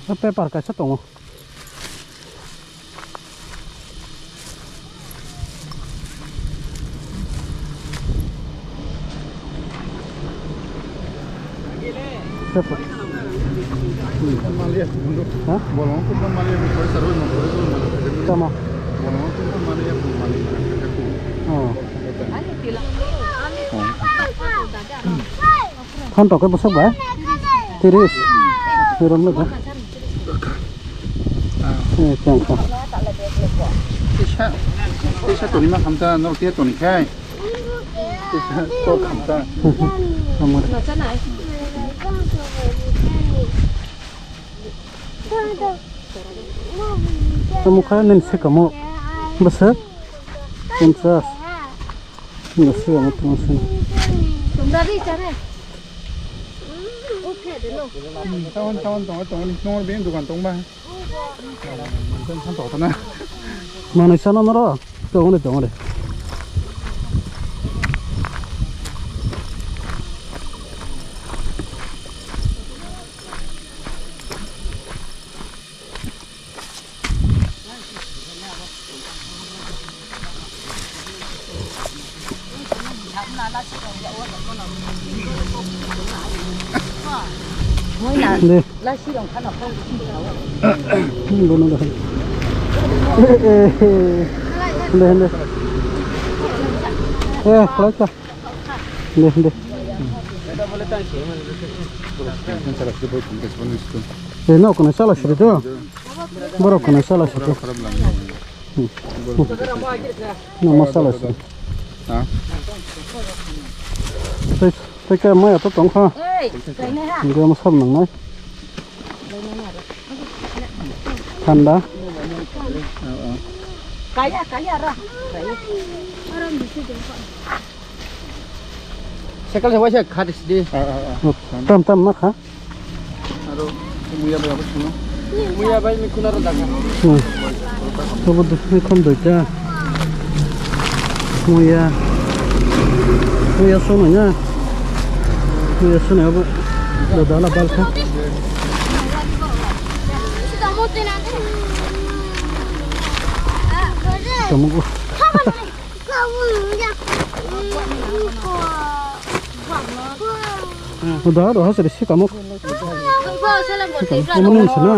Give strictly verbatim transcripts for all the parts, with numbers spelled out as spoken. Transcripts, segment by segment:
O paper kaisa tongo. Paper. Ha? Tama. Oh. Phan tok khe bwswk bai? Tiris. Tirom le ba? Eh, chang, chang. Tisa, tisa toni ma khamta, norok tia toni khai. Tisa tok khamta. Tamo kha nini se kamo. Bwswk? Ponsas. Nasi ang tong sini. Tumra ri chare. Ukhe de no. Tawan, tawan, tawan, tawan, nor ben dukan tong ba. Manui sana noro. Tong de, tong de. De. Bono de. De, de. Eh, khlai ta. De, de. Eh, no, kono sala siri to. Borok kono sala siri to. No, masala siri. Ha? Tei, tei khe maya to tong kha. Ei, kainai ha. Hingke mo sab nangnai. Thanda. Kaya, kaya ra. Cycle se waisa kha de sidi. Tam tam ma kha. Aro muya bai abo suno. Muya bai mi kuna ro daga. Hmm. Abo dusni khom doita. Muya. Muya sono ya. Muya sono abo. Da dala bal kha. Kamu. Da, da, hasari si kamu. Kamu ni sana.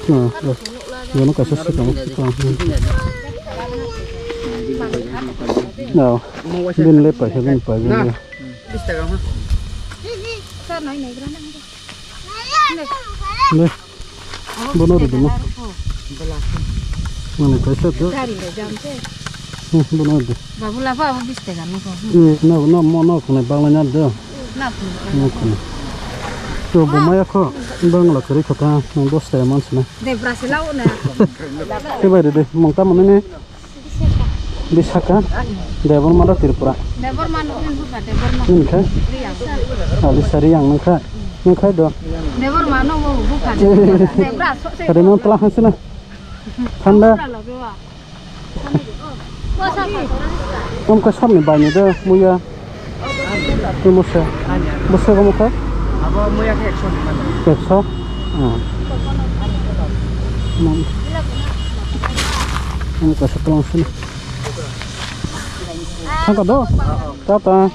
Na, da. Jono kaisa si kamu. Na. Bin le paisa, bin paisa. Dai. Bono rwdi mo. Mane kaisa to. Gari le jam se. Hmm, bono rwdi. Babu la ba bis taka nugo. Ni na na mo no khone bangla nya do. Na khone. No khone. To bo maya kho bangla kari kho ta dos taka man sna. De Brazil o na. Te bai de mong ta mane ne. Bisaka, Debbarma da Tripura. Debbarma no, Debbarma. Nini khe? Riyang. Alisa Riyang nung kha. Nung khai do. Debbarma no, bukha. Debra, so, so. Kare no tla hansina. Thanda. Am ka samni bai ni do, muya. Tei mose. Mose kamo kha? Abo muya khe ekso ni mano. Ekso? Ah. Mom. Ang ka sekolah sini. Thangka do? Tata.